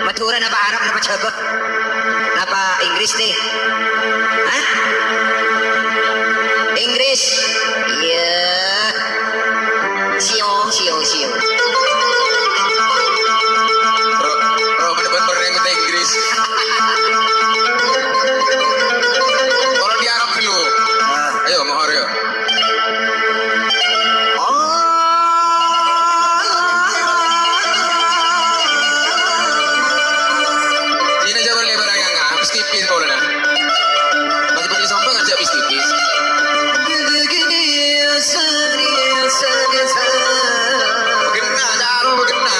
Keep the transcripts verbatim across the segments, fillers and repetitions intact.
Madhurâ napa Arab napa Jhâbâ? Napa Inggris, tè? Hah? Inggris? Iyâ. Sio, sio, sio. Ro-, ro-, bener-bener yang bahasa Inggris. Kalau di Arab dulu. Ah. Ayo, mohor, ya. Oh. Sini coba lebar yang nganga, habis tipis kalau nah. Bagi-bagi sampah ngajak habis tipis. Begenna, caro begenna.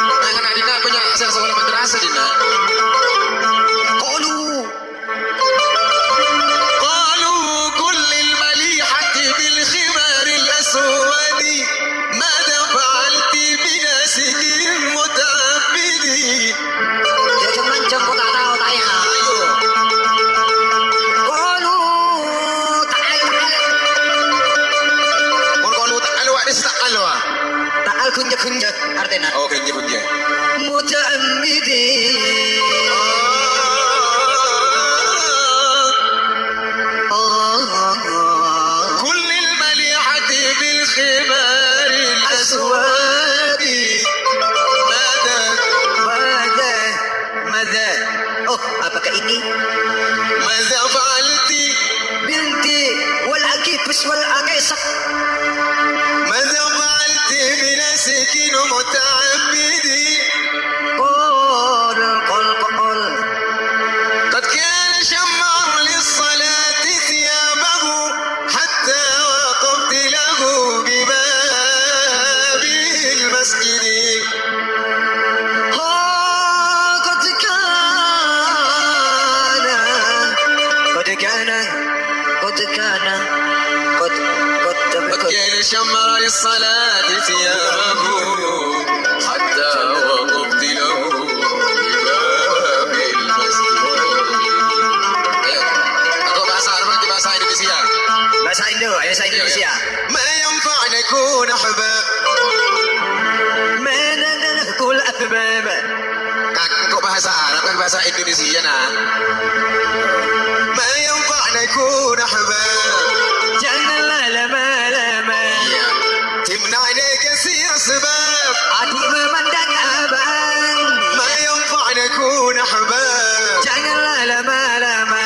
Nah, kan adina punya asal sekolah madrasah, Dina. Kolu. قالوا كل المليحة بالخمار الأسود، ماذا فعلت بناسك المتعبد؟ Jhâ' manjhâng kok ta' tao, ta' ella. Kolu ta'al. Mon kolu ta'al, wa' dis ta'al, wa'. Ta'al ghunjâ-ghunjâ. Artèna? Oh, ghânjhâ-ghânjhâ. متعمد. كل المليحة بالخمار الأسود. ماذا؟ ماذا؟ ماذا؟ Oh, apakah ini? ماذا فعلت؟ Binti wal akibus wal akesek. ماذا فعلت بناسك المتعبد؟ Qul, qul, qul. قد كان شمر للصلاة ثيابه حتى وقفت له بباب المسجد. Ha, qad kana, qad kana, qad kana, qad, qad, qad. قد كان شمر للصلاة ثيابه حتى وقفت له بباب المسجد. Ayo, aku bahasa Arab, nanti bahasa Indonesia. Bahasa Indo, ayo, bahasa Indonesia. ما ينفع نكون أحباب. ما ننهك الأحباب. Kak, kok bahasa Arab, kan bahasa Indonesia, nah. ما ينفع نكون أحباب. Janganlah lama-lama. Iya. تمنعنا كثير أسباب. Adi' memandang abang. ما ينفع نكون أحباب. Janganlah lama-lama.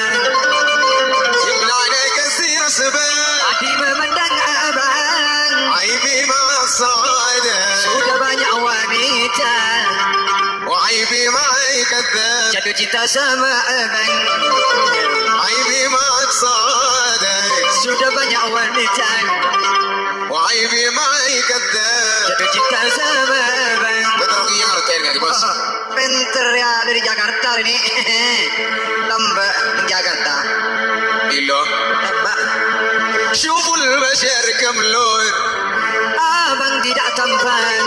تمنعنا كثير أسباب. Adi' memandang abang. عيبي معك صعدة. Sudah banyak wanita. وعيبي معك كذاب. Jatuh cinta sama abang. عيبي معك صعدة. Sudah banyak wanita. وعيبي معك كذاب. Jatuh cinta sama abang. Betul, iya, ngerti, ngerti, Bos. Pènter ya dari Jakarta ini. Tamba' Jakarta. Ilo. Tamba'. شوف البشر كم لون. Abang tidak tampan.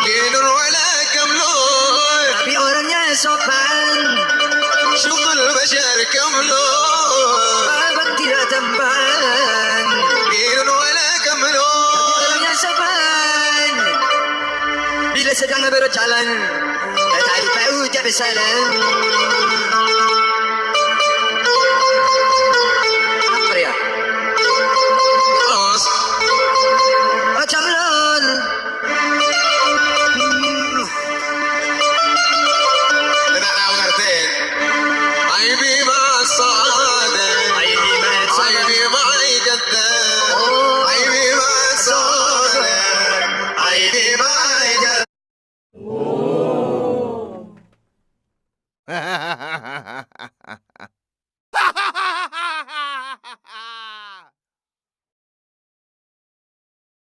لين ولا كملون. Tapi orangnya sopan. شوف البشر كم لون. Abang tidak tampan. لين ولا كملون. Tapi orangnya sopan. Bila sedang berjalan, tak lupa ucap salam.